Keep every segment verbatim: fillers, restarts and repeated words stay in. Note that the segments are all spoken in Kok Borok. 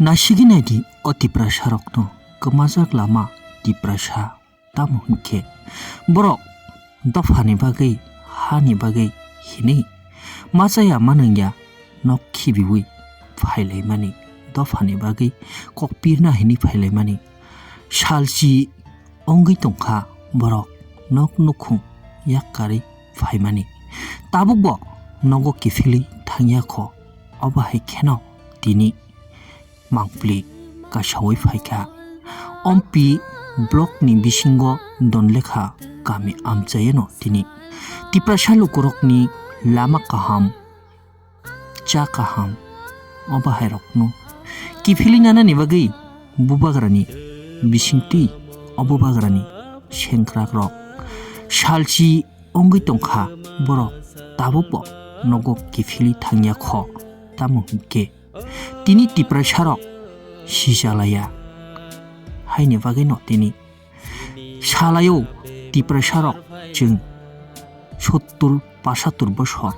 Naisigi naidi o Tiprasarokno kwmajak lama Tiprasa, tamo hwnkhe borok dophani bagwi, hani bagwi hinwi machaya manwngya nok khibiwi phailaimani, dophani bagwi kok pirna hinwi phailaimani. Salchi wngwi tongkha borok nok nukhung yak karwi phaimani. Tabukbo nogo kiphilwi thangya kho, obo hai kheno tini mangpili kasawi phaikha. Ompi blockni bisingo Donlekha kami amchayeno tini Tiprasa lukurokni lama kaham, cha kaham, o bahairokno kiphilwi nanani bagwi bubagrani bisingtwi o bubagrani sengkrakrok salchi wngwi tongkha borok tabukbo nogo kiphilwi thangya kho, tamo hwnkhe tini Tiprasarok sijalaya. Haini bagwino tini salaio Tiprasarok chwng sottur pasattur bosor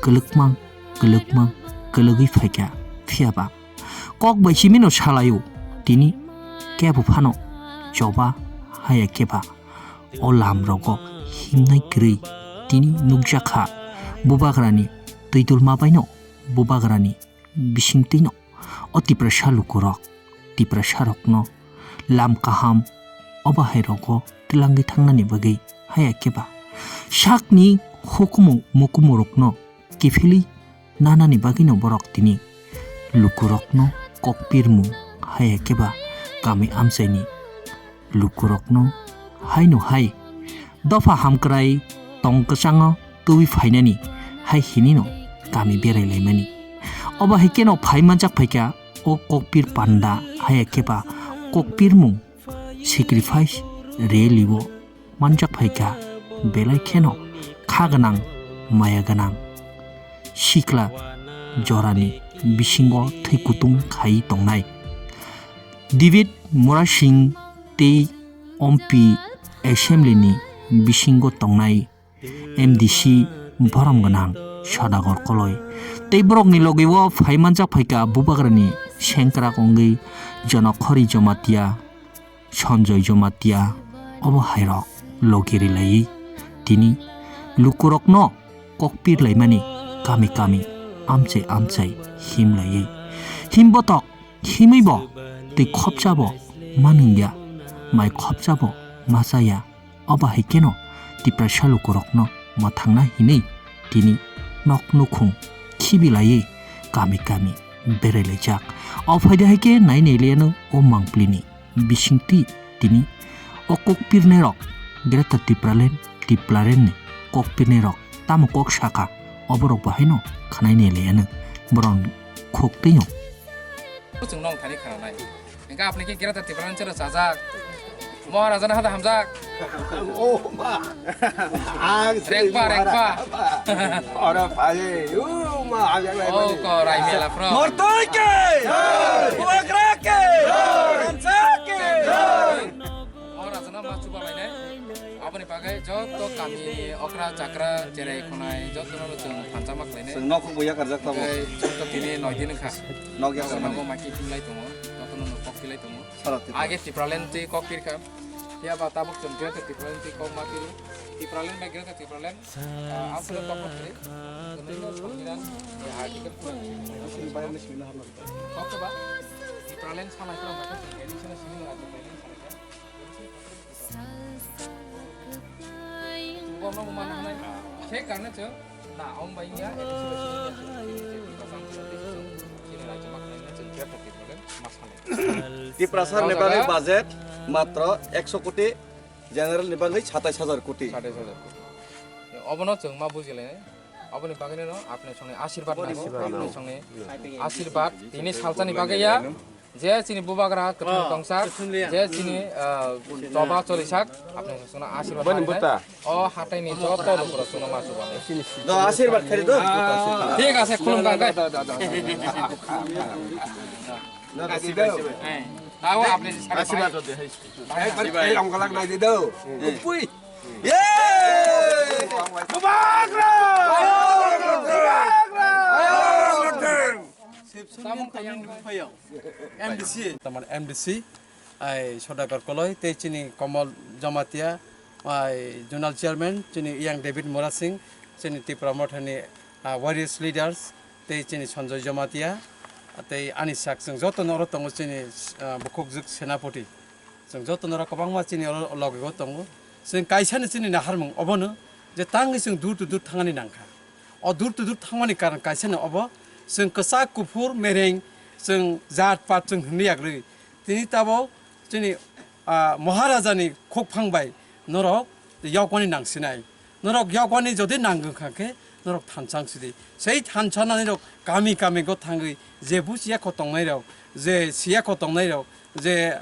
kwlwkmang, kwlwkmang, kwlwgwi phaikha, phiyaba kok bai simino salaio tini kebo phano choba haya keba o lamrogo himnai kwrwi tini nukjakha bubagrani twidulma baino, bubagrani bisingtwino o Tiprasa lukurok, Tiprasarokno lam kaham o bahairogo twlangwi thangnani bagwi haya keba sakni hukumu mukumurokno kiphilwi nanani bagwino borok tini lukurokno kokpirmung haya keba kami amchaini lukurokno haino hai dopha hamkrai tong kwchango twiwi phainani hai hinino kami berai laimani. Obo hai kheno phai manjak phaikha o kokpir panda haya keba kokpirmung sacrifice rally o manjak phaikha, belai kheno kha gwnang, maya gwnang sikla jorani bisingo thwi kutung khai tongnai. David Murasing tei Ompi assembly ni bisingo tongnai M D C borom gwnang Sodagar Koloi tei borokni logi o phai manjak phaikha bubagrani sengkrak wngwi Jonokhori Jamatia, Sanjoy Jamatia, obo hairok logi rilaiwi tini lukurokno kokpir laimani kami kami amchai amchai him laiwi. Him botok himwi bo twi khopsa bo manwngya, mai khopsa bo machaya. Obo hai kheno Tiprasa lukurokno mwthangna hinwi tini nok nukhung khibi laiwi kami kami berai laijak. O phaida hai khe nai nai laiano o mangpili ni bisingtwi tini o kok pirnai rok Greater Tipraland, Tipraland ni kok pirnai rok tamo kok saka, oborok bo haino khnai nai laiano borok khuk twi o. Chwng nong thani khananai. Hingke apni ke Greater Tipraland chwra chajak. Maharaja na hada hamjak. Oh, ma. Ang Rekpa, rekpa. Ora phaye. Oh, ma, ang yang lai. Oh, ko rai mela pro. Mortoi ke. Buagra ke. Kansa ke. Maharaja na ma chuba lainai. Aboni bagwi joto kami okra chakra cherai khonai joto no chwng thansa ma khlainai. Chwng nok bo yakarjak tamo. Tei joto tini noi din kha. Nok yakar mani. Maki philai tongo. Joto no kok philai tongo. Sarati. Age Tipraland twi kok pirkha. Phiya ba tabuk chwng Greater Tipraland twi kok ma piru. Tipraland bai Greater Tipraland. Ah, aswk tokma kiri. Twnwi no Songbidan, eh, article two. Kok ba Tipraland sanai kra ma khe additional sini no Tipraland sanai kha. Bono mana hanai. Che karne che. Na, om bai ya, episode sini ya. Sini raja mak nai na, chwng kya thati problem, mas hanai. Tiprasa ni bagwi budget matro ekso koti, general ni bagwi satais hajar koti. Satais hajar koti. Obono chwng ma buji lai. Oboni bagwi no apni songni asirbat nango, apni songni asirbat. Tini salsani bagwi ya. Je chini bubagra kwthwng tongsak, je chini, ah, choba cholisak, apni songno asirbat. Boni buta. O hatai ni joto lukurok songno ma chuba. Do asirbat khali do. Thik ase, khulum kang kai. Tao apni asirbat. Ei, ei, ongkalak nai di do. Upui. Ye! Bubagra! Bubagra! Tamon M D C. Tamon M D C, ai Sodagar Koloi, tei chini Komol Jamatia, ai Zonal Chairman, chini Yang David Murasing, chini Tipra Mothani, ah, various leaders, tei chini Sanjoy Jamatia, tei ani sak chwng joto no oro tongo chini, ah, bukhukjwk Senapati. Chwng joto norok kwbangma chini oro loge o tongo. Chwng kaisa ni chini naharmung obono je tangwi chwng dur to dur thangani nangkha. O dur to dur thangmani karon kaisa no obo, chwng kwchak kuphur mereng chwng jat pat chwng hwnwi yagrwi. Tini tabok chini, ah, Maharaja ni khukphang bai norok yokmani nangsinai. Norok yokmani jodi nang wngkha khe norok thansa wng sidi. Sei thansa nani rok kami kami go thangwi je busiya kho tongnai rok, je siya kho tongnai rok, je,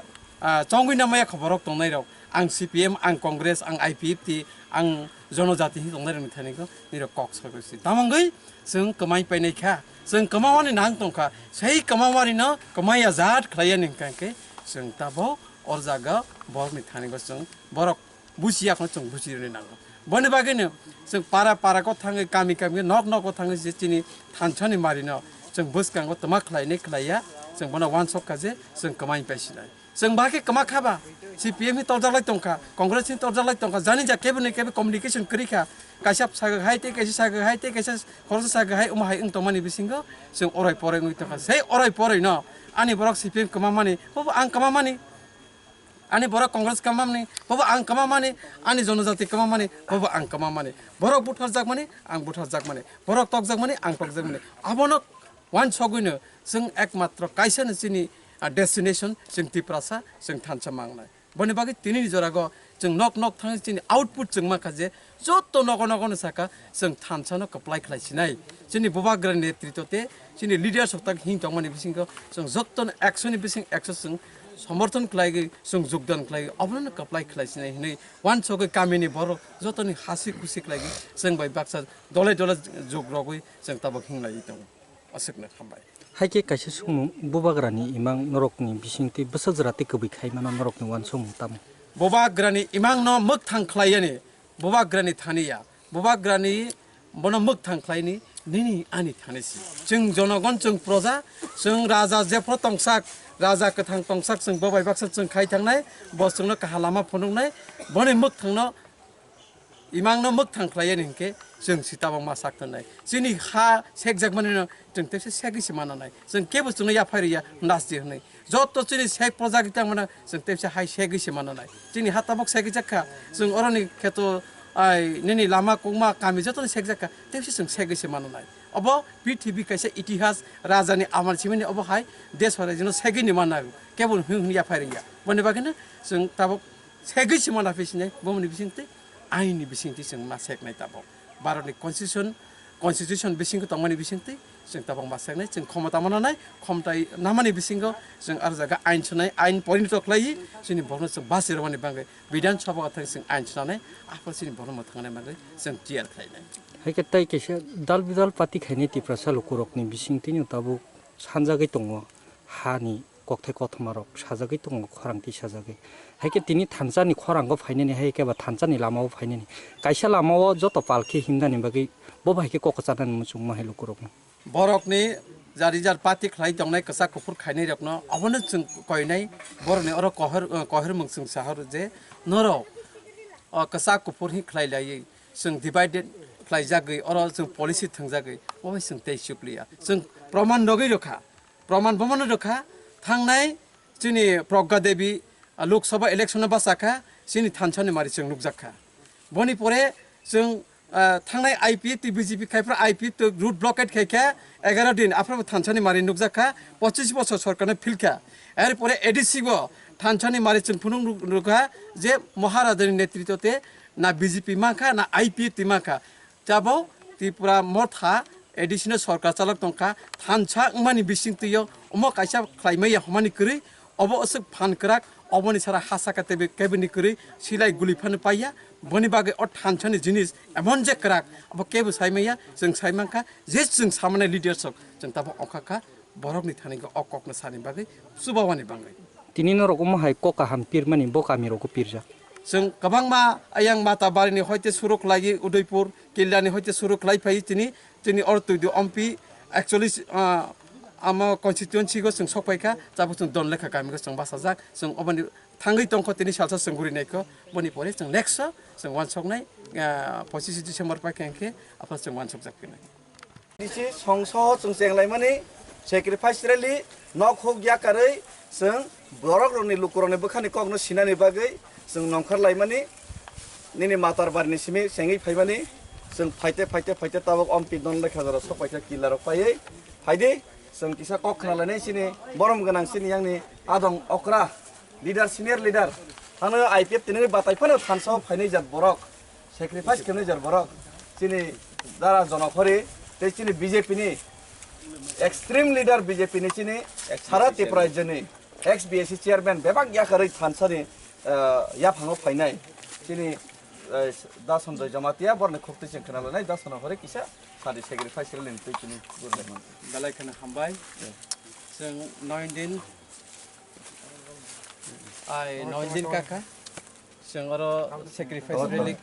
ah, chongwi namaya kho borok tongnai rok. Ang C P M, ang Congress, ang I P F T, ang Jonojati hi tongnai rok ni thani go nirok kok sagwi si. Tamangwi chwng kwmai painai kha. Chwng kwmamani nang tongkha. Sei kwmamani no kwmaya jat khlaiya ni hwnkha khe chwng tabok or jaga borok ni thani go chwng borok busiya khno chwng busi rwni nango. Boni bagwi no chwng para para ko thangwi, kami kami, nok nok ko thangwi je chini thansa ni mari no chwng bwskango twma khlai ni khlaiya, chwng bono uansuk kha je chwng kwmai pai sinai. Chwng ba khe kwma kha ba, C P M ni torjak lai tongkha, Congress ni torjak lai tongkha, jani ja kebo ni kebo communication kwrwi kha, kaisa sagwi hai tei kaisa sagwi hai tei kaisa khoroksa sagwi hai omo hai wng tongmani bisingo chwng orai porai wngwi tongkha. Sei orai porai no ani borok C P M kwma mani, bobo ang kwma mani. Ani borok Congress kwmamani, bobo ang kwmamani, ani Jonojati kwmamani, bobo ang kwmamani. Borok butharjakmani, ang butharjakmani. Borok tokjakmani, ang tokjakmani. Abono uansugwino chwng ekmatro kaisa no chini, ah, destination, chwng Tiprasa, chwng thansa mangnai. Boni bagwi tinini jorago chwng nok nok thangwi chini output chwng mankha je, joto nogo nogo no saka, chwng thansa no kwplai khlai sinai. Chini bubagra ni netritwo te, chini leaders rok tak hing tongmani bisingo chwng joto no ekso ni bising ekso chwng somorthon khlaigwi, chwng jogdan khlaigwi, obono no kwplai khlai sinai hinwi uansugwi kamini borok joto ni hasi khusi khlaigwi chwng bai baksa dole dole jog rogwi chwng tabok hinglaiwi tongo. Aswkno hambai. Hai khe kaisa songmung, bubagrani imang norokni bisingtwi bwsajra tei kwbwi khai mano norokni uansukmung tamo? Bubagrani imangno mwkthang khlaiyani, bubagrani thani ya, bubagrani bono mwkthang khlaini nini ani thani si. Chwng jonogon, chwng proja, chwng raja jephru tongsak, raja kwthang tongsak, chwng bo bai baksa chwng khai thangnai, bo chwngno kaham lama phunuknai, boni mwkthangno imangno mwkthang khlaiyani hinkhe chwng si tabok ma sak tongnai. Chini ha sekjakmani no chwng tepsa segwi se mananai. Chwng kebo chwngno yaphai rwya nasdi hwnwi. Joto chini sek projak tangmano chwng tepsa hai segwi se mananai. Chini ha tabok segwi jakha. Chwng oroni kheto ai nini lama kokma kami jotono sekjakha. Tepsa chwng segwi se mananai. Obo prithibi kaisa itihas rajani amal simini obo hai desh horai jino segwi ni manai. Kebo hwnwi hwnwi yaphai rwya. Boni bagwino chwng tabok segwi se mana phi sinai bomni bisingtwi. Aini bisingtwi chwng ma seknai tabok. Bharatni constitution, constitution bisingtwi tongmani bisingtwi chwng tabok ma seknai. Chwng khomota mananai, khomtai namani bisingo chwng ar jaga ain sunai, ain porinito khlaiwi chini borno chwng basi rwmani bagwi Bidhan Sabha thang chwng ain sunanai, aphuru chini borno mwthangnai bagwi chwng tiyar khlainai. Hai khe tai kaisa dal bidal party khainai Tiprasa lukurokni bisingtwino tabuk sanjagwi tongo hani kokthai kothoma rok sajagwi tongo, khorang twi sajagwi. Hai khe tini thansa ni khorang o phainani, hai khe ba thansa ni lama o phainani. Kaisa lama o joto pal khe himnani bagwi bo bai khe kok chanani muchungma hai lukurokno. Borokni jari jar party khlai tongnai kwchak kuphur khainai rokno obono chwng koinai, borokni oro kohor, kohor mung chwng sahor je norok o kwchak kuphur hi khlai laiwi chwng divided khlai jagwi oro chwng policy thwngjagwi obo chwng tei chukliya. Chwng proman rogwi rokha. Proman bomono rwkha, thangnai chini Pragya Devi, ah, Lok Sabha election-o bachakha, chini thansa ni mari chwng nukjakha. Boni pore chwng, ah, thangnai I P F T B J P khai phra I P F T road blockade khaikha, egaro din, aphuru thansa ni mari nukjakha, pochis bochor sorkarno philkha. Er pore A D C bo thansa ni mari chwng phunuk nuk-, nukha je Maharaja ni netritwo te na B J P mankha, na I P F T mankha. Tabok Tripura motha additional sorkar chalok tongkha, thansa wngmani bisingtwi o omo kaisa khlaimaya hwnmani kwrwi, obo aswk phan kwrak, oboni sara ha saka teibo keboni kwrwi silai guli phano paiya, boni bagwi o thansani jinis emon je kwrak, abo kebo saimaya, chwng saimankha, je chwng samanai leaders rok chwng tabok ongkha kha. Borokni thani o kokno sani bagwi, chubawani bagwi. Tini norok omo hai kok kaham pirmani bo kami rogo pirjak. Chwng kwbangma ayang Matabarini hoite suru khlaiwi Udaipur, Kilyani hoite suru khlai phai tini, tini oro twi di ompi actually, ah, Amo constituency go chwng sokpai kha, tabuk chwng don lekha kami go chwng bachajak, chwng oboni thangwi tongkho tini salsa chwng guri naikho, boni pore chwng next o chwng wansoknai, ah, pochisi December pai khe hwnkhe aphano chwng wansokjak phinai. Nisi songso chwng chenglaimani sacrifice rally nok huk yakarwi chwng borok rokni lukurokni bwkhani kokno sinani bagwi chwng nongkhor laimani nini matar barini simi chengwi phaimani chwng phaite phaite phaite tabuk ompi don lekha jora sokpaikha killa rok paiwi phaidi chwng kisa kok khna lainai chini borom gwnang chini yangni adong okra leader senior leader ano I P F tinani batai phano thansa o phainai jat borok sacrifice khenai jat borok chini dara jonokhori tei chini B J P ni extreme leader B J P ni chini sara Tripura rajyoni ex B S C chairman bebak yakarwi thansani, ah, yaphango phainai chini, eh, Da Sanjoy Jamatia borni khukti chwng khna lanai Da Sono hore kisa sadi sacrifice rally ni twi chini gurlaimani. Belai kheno hambai. Chwng noin din, ai noin din kakha. Chwng oro sacrifice rally.